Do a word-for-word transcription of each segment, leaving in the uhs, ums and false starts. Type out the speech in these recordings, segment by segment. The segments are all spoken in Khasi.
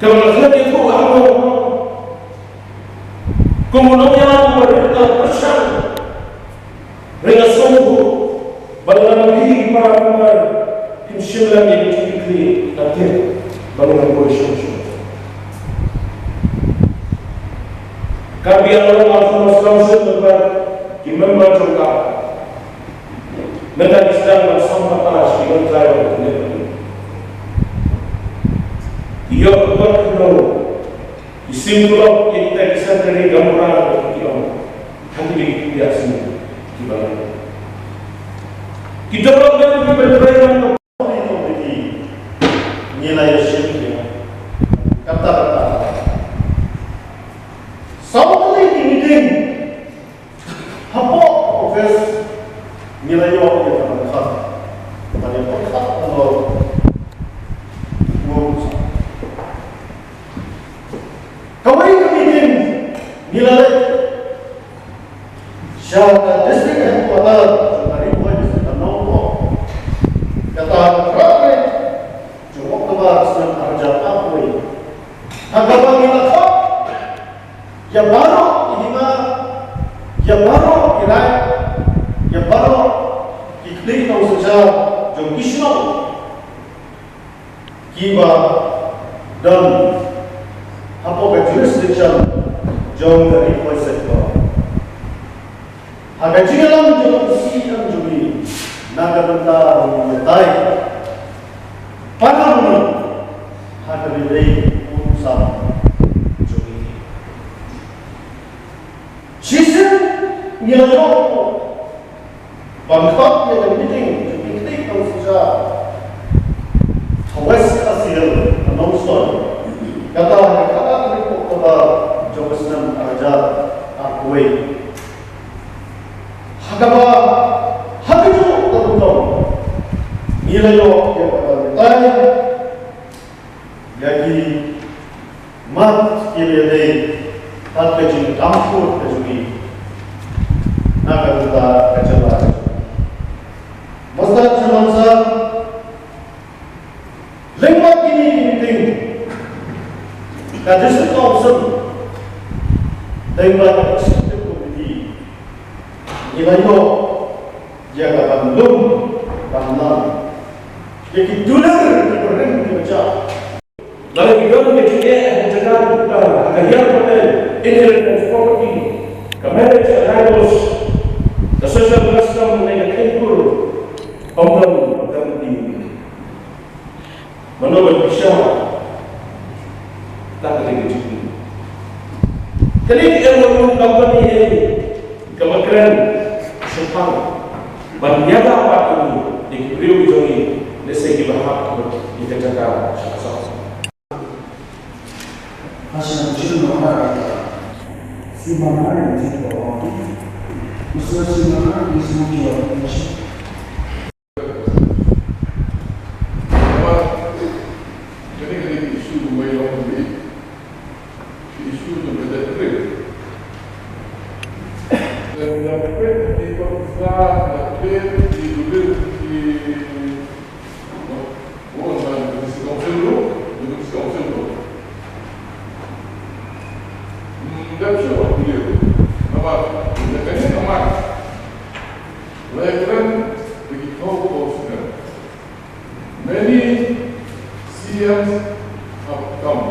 Kaba la klet ïa u hangne, kum u nongïalam uba rit pyrshang, nga sngewthuh ba lada phi para member phin shim lang ïa kine ki khlieh, nga tip ba ngin ym poi shong shong. Karbi Anglong Autonomous Council, bad ki member jong ka, mynta ki sdang ban sam bynta sha ki nongtrei ba ki leh. Ki ïoh ka kot kynnoh, ki sngewthuh ïa kita ki secretary gaonbura, ki ong ha kine ki ïa sngewthuh kiba leh. Ki development kiba trei ban ka Ngi la ïa shim ïa kata kata. Saw tylli ki meeting hapoh office ngi la ïoh ïa ka pyrkhat. Ban ïa pyrkhat halor. Kawei ka meeting ngi la leit sha ka district headquarter jong ka Ri Bhoi district ka Nongpoh. Kata ka khatwei jong October snem ar hajar arphew wei. Ha kaba ngi la khot ïa baroh ki hima, ïa baroh ki raid, ïa baroh ki khlieh nongsynshar jong ki shnong kiba don hapoh ka jurisdiction jong ka Ri Bhoi sector. Ha ka jingïalam jong u C M jong ngi na ka bynta u batai para bangeit ha kaba ïadei bad u sam jong ngi. Shisien ngi la ïoh ban khot ïa ka meeting jong ki khlieh nongsynshar ha West Khasi Hills ha Nongstoiñ. Kata ha ka khatar tarik October jong ka snem ar hajar arphew wei. Ha kaba ha kajuh ka rukom ngi la ïoh ïa ka ban batai ïa ki mat kiba ïadei bad ka jingkam kut ka jong ngi na ka bynta ka jylla ka jong ngi. Master Chairman Sir, lyngba kine ki meeting ka District Council lyngba ka Executive Committee ngi la ïoh ïa ka ban lum ban lang ïa ki dulir kiba rim kiba jah. Lada ki don ka jingeh ha ka jaka, ha ka Hiar Patel Inheritance Property, ka marriage, ka divorce, ka social custom ne ka kyntur, ym don ban ïa. Mano ban pisa ta ka dei ka jingkylli. Kane ka M O U company eh kaba kren shaphang ban ïada bad ïa ki briew jong ngi, lehse kiba hap ïa ka jaka sha ka sor. Namar kane ka dei ka issue ba ngi long hangne, ka issue jong ka debt relief. Lada peit ki kontrak, lada peit ki dulir, ki, oh, oh, na District Council ruh, District Council ruh. Hmm, dep shuh ba dulir. Namar, ïa kane namar la ïakren da ki phew phew snem. Many C Ms have come,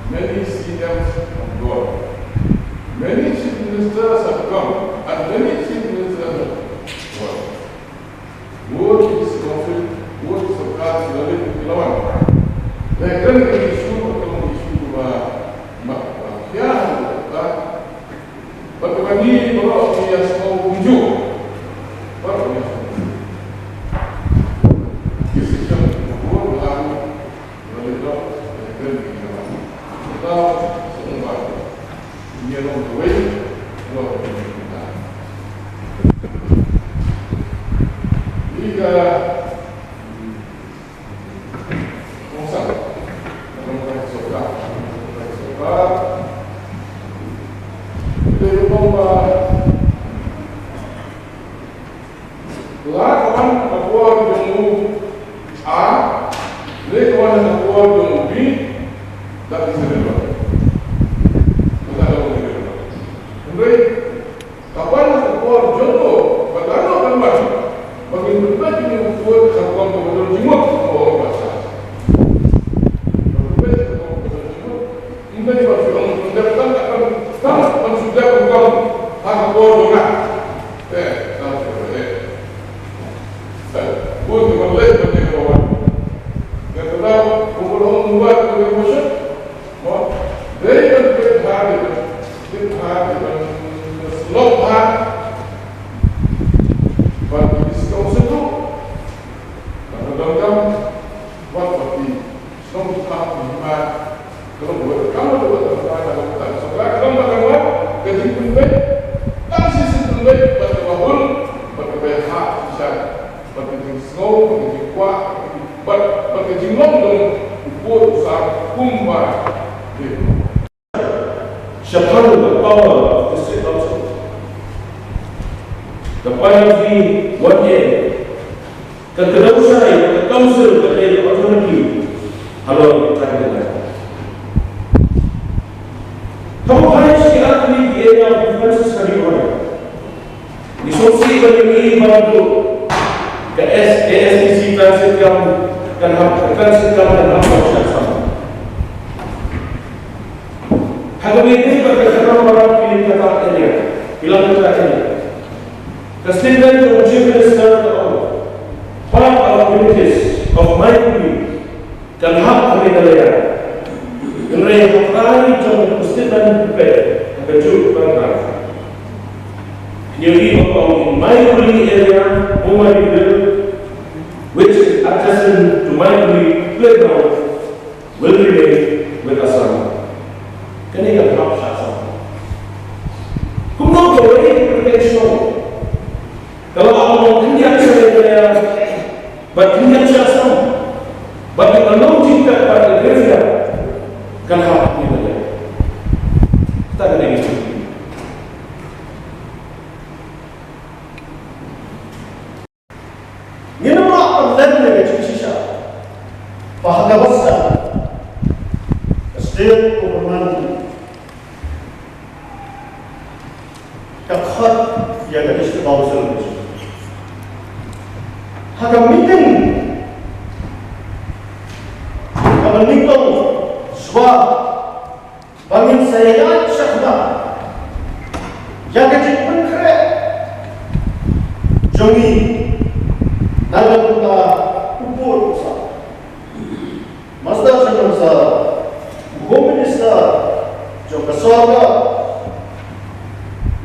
many C Ms have gone, many chief ministers have come, and many chief ministers have gone. Wut ki sorkar, wut ki sorkar ki la leit ki la wan. Lehkmen ki issue, ki issue ba, ba, ba, ïa, ba, Bad kaba ngi baroh ngi ïa sngewthuh kumjuh. Baroh ngi ïa sngewthuh. Ki shisha ki bor ba la, ba la dei doh, ba la kren ki ïa. Kita sngewthuh ba ngi ïa long kawei, long kawei kita. Ngi ka Hynrei ka wan ha ka por jong u, bad lano kan wan, ba ngin pynbeit ïa u Blei ha ka rukom kaba don jingmut, kaba ong ba sah. Ba pynbeit ha ka rukom kaba don jingmut. Ym dei ban shu ong ban dep tang, tang, tang ban shu dep rukom ha ka por jong nga. Eh, tang shu dep. Eh, bun kaba leh ban dep rukom. Nga kynmaw kumba ong u Mubarak, kumba ong u Bashir. Mo, dei ban pynbha, dei ban pynbha, dei ban slok bha. Ban pynbha sngewsyntu. Ban donkam, wat pati. Sngewbha pynbha. Ka long wat kam, wat kam, wat kam, wat kam. Sngewbha ka long wat kam, wat ka jingpynbeit. Tang shisien pynbeit, bad kaba bun, bad kaba hap shisha. Bad ka jingsngew, bad ka jingkwah, bad, bad ka jinglong jong u pud u sam kumba dei. Shaphang the power of district council. The point of view one A. Ka kdew shai, ka council, ka dei authority. Halor ka jaka. Haba phai sha ki artylli ki area of influences ka dei oi. Ngi sngewsih ba ngi ïohi ba haduh ka S, A S D C transit camp kan hap, transit camp kan hap sha Assam. Ha kaba ïadei bad ka Khatam Baram Pili Kata area, Pili Kata area. Ka statement jong u Chief Minister ka ong, part of villages of Maipuli kan hap ha Meghalaya. Hynrei ha kata jong ka statement pep ha kajuh paragraph. Ngi ïohi ba ka ong in Maipuli area, Bomari Vale, which is adjacent to Maipuli playground, will remain with Assam. Kane kan hap sha Assam. Kumno kawei ka protection. Ka la ong khyndiat sha Meghalaya, bad khyndiat sha Assam, bad ka long jingpep bad ka graveyard kan hap Meghalaya. Kata ka dei ka jingpep. Ngin ym lah ban len ïa ka jingshisha ba ha ka bynta ka state government ka khot ïa ka district council. Ha ka meeting kaba nyngkong shuwa ba ngin sa ïaid shakhmat ïa ka jingpynkhreh jong ngi na ka bynta u pud u sam. Master General Sir, u Home Minister jong ka sorkar,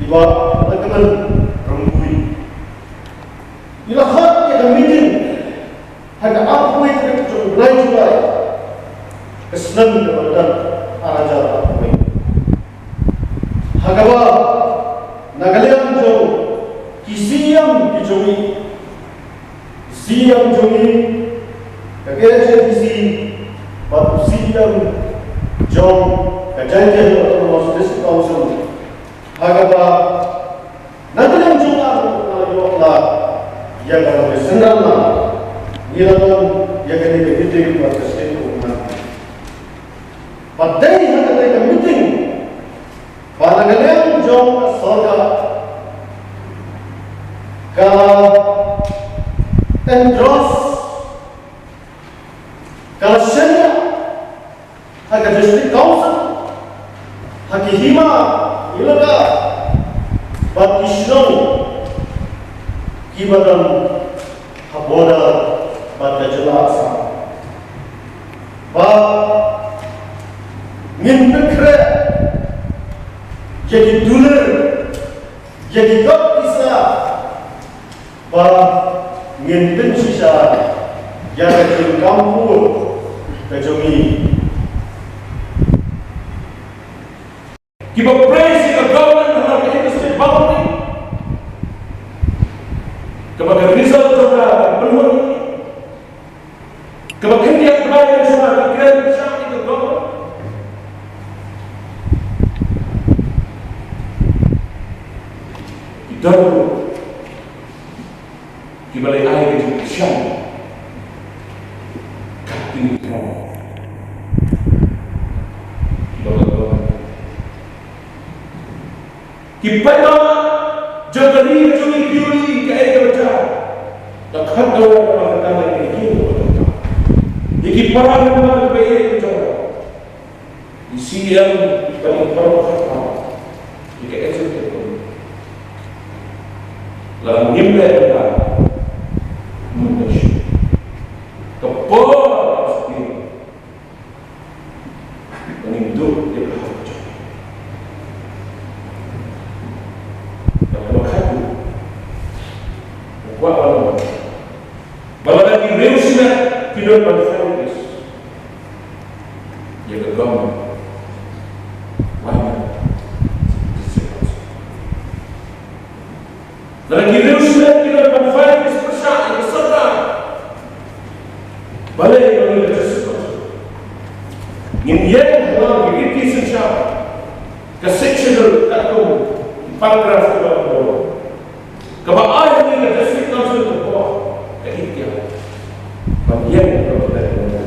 i Bah Lahkmen Rymbui, i la khot ïa ka meeting ha ka arphew tarik jong u bnai July, ka snem kaba la dep, ar hajar arphew. Ha kaba na ka liang jong ki C E M ki jong ngi, C E M jong ngi, ka K H A D C, bad u C E M jong ka Jaintia Hills Autonomous District Council, ha kaba na ka liang jong nga ruh nga la ïoh lad ïa ka ban ïasynran lang, ngi la don ïa kane ka meeting bad ka state government. Bad dei ha kane ka meeting ba na ka liang jong ka sorkar ka la endorse, ka la shaniah ha ka district council, ha ki hima elaka bad ki shnong kiba don ha border bad ka jylla Assam, ba ngin pynkhreh ïa ki dulir, ïa ki kot pisa, ba ngin pynshisha ïa ka jingkam pud ka jong ngi. Kiba praise ïa ka government ha ka interstate boundary, kaba ka result jong ka ka pynhun, kaba khyndiat kaba ïa shuwa ka kren sha ïa ka government. Ki don ruh kiba la ai ka jingkyrshan. Ka pynkyrshan. Ki paidbah jong ka ri ka jong ngi, phi ïohi kaei kaba jia. Ka khadduh kaba ka tang ïa ki, ïa ki para member ba ïeit ka jong ngi, ki C E M bad ki para khadduh, ki ka executive committee. La ngim leh bynta. Ka por ka sdang. Ngin duh ïa ka hok jong ngi. Ka ba khadduh. Ka kwah ban ong ba lada ki riew smet ki don ban file case ïa ka government, why not? Lada ki riew smet ki don ban file case pyrshah ïa ka sorkar, balei ba ngin da justice? Ngin ïeng ha ki riti synshar, ka Sixth Schedule, katkum paragraph kaba, kaba ai ha ngi ka District Council ka bor, ka iktiar ban ïeng ha ka bynta.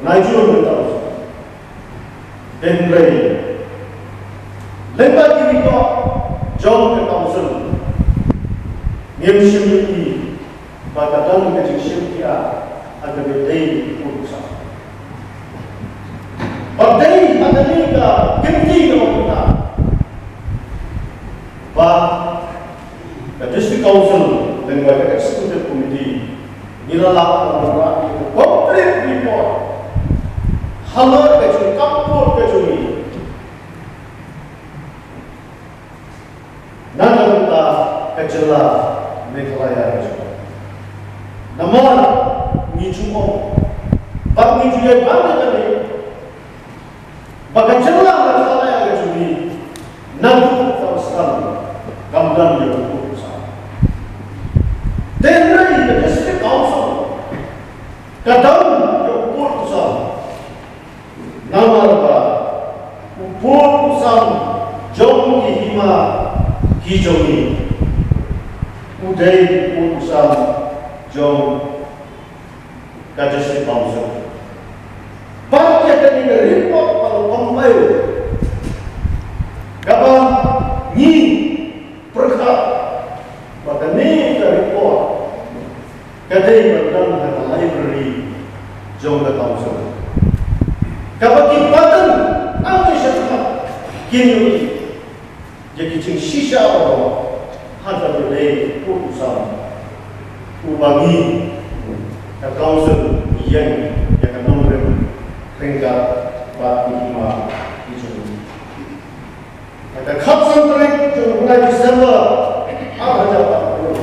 Nai jur mynta u snem. Hynrei lyngba ki report jong ka council, ngim shym ïohi ba ka don ka jingshim khia ha kaba dei u pud u sam. Ba dei ha kane ka kynti kaba mynta ba ka District Council lyngba ka Executive Committee ngi la lah ban wanrah ïa ka complete report halor ka jingkam pud ka jong ngi na ka bynta ka jylla Meghalaya ka jong ngi. Namar ngi ju ong bad ngi ju ïa ban ïa kane ba ka jylla Meghalaya ka jong ngi naduh ka sdang kam don ïa u pud u sam. Te hynrei ka District Council ka don ïa u pud u sam. Namar ba u pud u sam jong ki hima ki jong ngi u dei u pud u sam jong ka District Council. Bad ïa kane ka report ba la compile kaba ngi pyrkhat ba kane ka report ka dei ban don ha ka library jong ka council. Kaba ki pattern, ang ki shakhmat kin ïohi ïa ki jingshisha baroh ha kaba dei u pud u sam uba ngi ka council ngi ïeng ïa ka nongrim ryngkat bad ki hima ki jong ngi. Ha ka khatsan tarik jong u bnai December ar hajar arphew,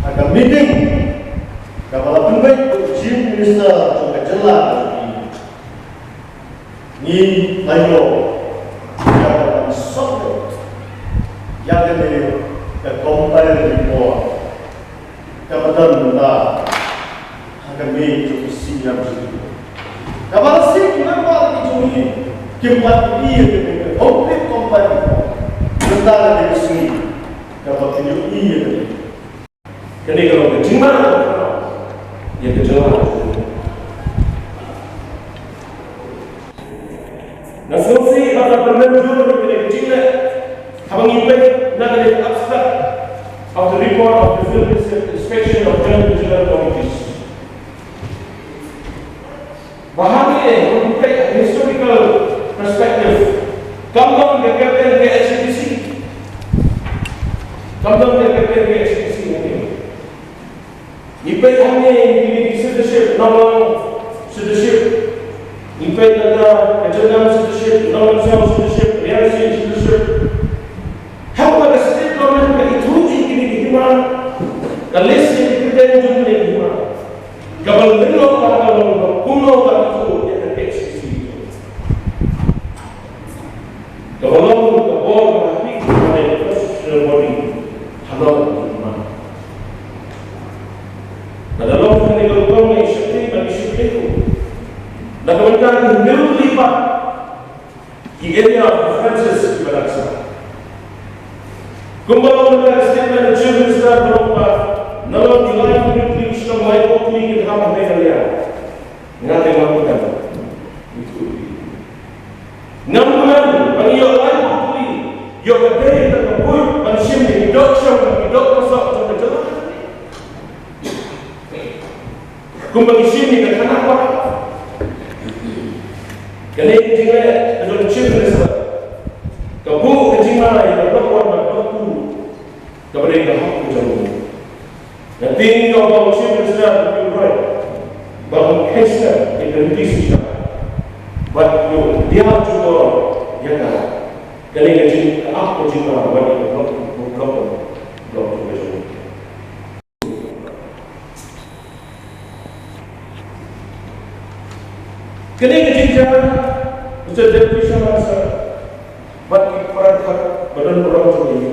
ha ka meeting kaba la pynbeit u Chief Minister jong ka jylla ka jong ngi, ngi la ïoh ïa ka ban submit ïa kane ka compiled report kaba don mynta ha ka mei jong ki senior jingïaroh. Kaba la sik member ki jong ngi kim pat ïohi ïa kane ka complete compiled report. Mynta ka dei ka sngi kaba kin ïohi ïa kane. Kane ka long ka jingma ïa ka jylla. Nga sngewsih ba ka pynrem jur ïa kane ka jingleh haba ngi peit na kane ka abstract of the report of the field inspection of joint regional committees. Ba hangne, ngi peit historical perspective, kam don ka captain ka H P C. Kam don ka captain ka H P C hangne. Ngi peit hangne, ngi peit ki suddenship, Nonglang suddenship. Ngi peit na ka, ka Jyndam suddenship, Nonglang Song suddenship, Rainsing suddenship. Haba ka state government ka ithuh ïa kine ki hima, ka list ïa ki kyrteng jong kine ki hima. Kaba lyngkot ka long ba kumno ka ithuh ïa ka H P C. Kaba long ka bor kaba ha phi, kaba dei ka constitutional body halor ka hima. Lada long kane ka rukom, ngi sheptieng, ngi sheptieng. Na ka bynta ki hynñiew tylli pat ki area of preferences kiba dang sah. Kumba ong ka statement jong u Chief Minister, ba ong ba nalor ki laiphew tylli ki shnong, laiphew tylli ki dham ha Meghalaya. Nga te ngam kmen. Ngam kmen ba ngi ïoh laiphew tylli Ïoh ka dei ka buit ban shim ïa ki dohkti, ki dohkti jong ka jylla. Kumba ngi shim ïa ka khana ba kane ka jingleh ka jong u Chief Minister ka buh ka jingma ïa ka Block One bad Block Two kaba dei ka hok ka jong u. Nga tieng ïa u Chief Minister u Pynroi ba un kheiñ sngap ïa ka riti shisha bad u diah jubor ïa ka. Kane ka jing ka ap ka jingma ba ïa ka Block, Block, Block Two ka jong u. Kane ka jingjia, Mister Deputy Chairman Sir, bad ki para khot ba don burom jong ngi.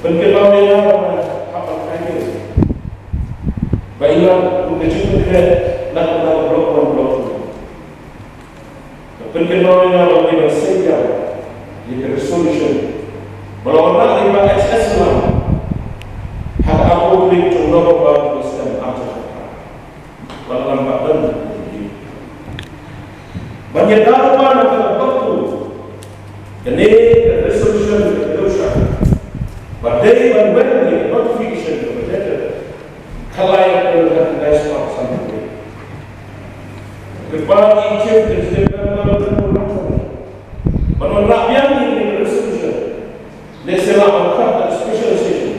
Pynkynmaw ïa nga ba hap ban kynmaw ba ïa nga kum ka jingpynkhreh na ka Block One, Block Two. Pynkynmaw ïa nga ba ngi ban sngewthuh ïa ka resolution ba la wanrah da i Bah H S Shylla ha ka arphew tarik jong u November jong u snem arhajar khatphra. Ba la lam pat don ban ïada lypa na ka Block Two. Kane ka resolution ka kdew shai ba dei ban wan ïa ka notification ka budget. Khlaiñ ka dei ban ïada lypa san. Kyrpad ïa i Chief Executive Member ban wanrah biang ïa kane ka resolution. Lehse lah ban khot ka special session.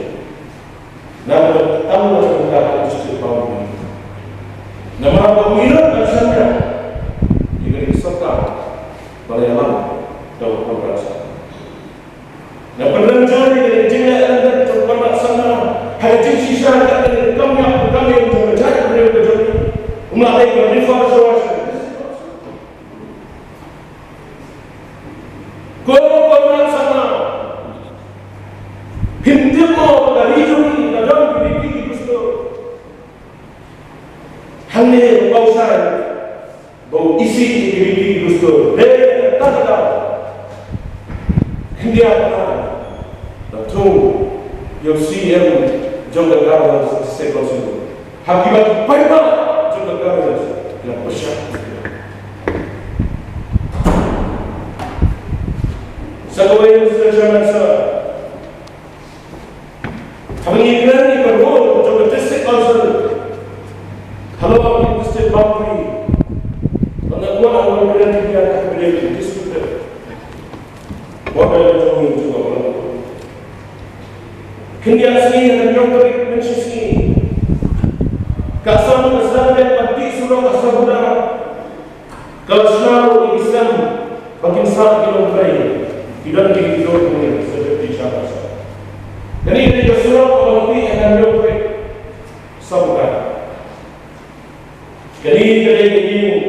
Namar tam na ka district boundary. Namar ba ngi ïoh ban shaniah ïa ka ri sorkar ba la ïalam da u Conrad Sangma. Nga pynrem jur ïa ka jingleh lyndet jong u Conrad Sangma ha ka jingshisha ka dei ka kam ïap ka kam ïeng jong ka jaitbynriew ka jong ngi. Um lah dei ban refer shuwa sha Ko Conrad Sangma, phim tip mo ba ka ri jong ngi ka don ki riti ki dustur. Hangne ba u shai ba u isih ïa ki riti ki dustur. Dei kata ka daw khyndiat na la thung ïa u C E M jong ka Garo Hills District Council. Ha kiba ki paidbah jong ka Garo Hills ki la pyrshah. Sa kawei, Mister Chairman Sir, haba ngi kren ïa ka role jong ka District Council halor ki district boundary, ba nga kwah ban kren ïa ka, ka district border jong ngi jong ka Block. Khyndiat sngi, hynñiew tarik mynshisngi, ka Assam ka sdang ban tih surok ha Sabuda. Ka la shna ruh ïa ki sem ba kin sah ki longtrei, ki don ki kito ki ne, Mister Deputy Chairman Sir. Kane ka dei ka surok kaba la tih ha ka hynñiew tarik Sabuda. Kane ka dei ka ïing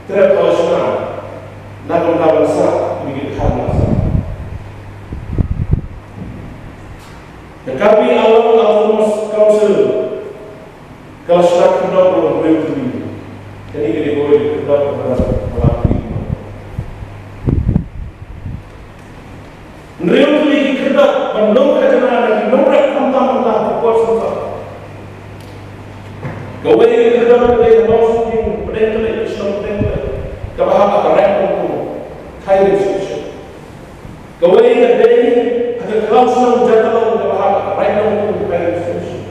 trep ba la shna na ka bynta ban sah ïa ki dkhar na Assam. Ka Karbi Anglong Autonomous Council ka la shna khyrdop ruh hynriew tylli. Kane ka dei kawei ka khyrdop kaba la pynlong. Hynriew tylli ki khyrdop ban long khajna na ki nongrep khamtam mynta ha ka por sngewthuh. Kawei ka khyrdop ka dei ka Nongstoiñ Pdeng Klet, ka shnong Pdeng Klet, kaba hap ha ka Raid Nongtung, Khyrim Station. Kawei ka dei ha ka khlaw shnong Jatalong kaba hap ha ka Raid Nongtung, Khyrim Station.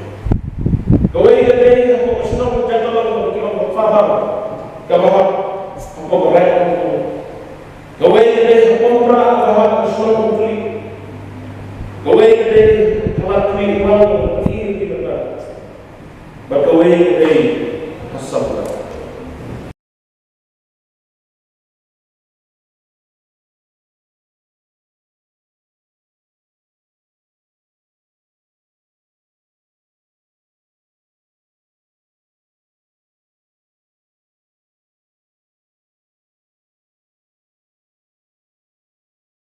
Kawei ka dei ha ka shnong Jatalong kaba ki ong ka Fadam kaba hap ha ka Raid Nongtung. Kawei ka dei ha Pongpra kaba hap ha ka shnong Umtli. Kawei ka dei ha Lad Khlieh Nong, Ïing ki Bynta. Bad kawei ka dei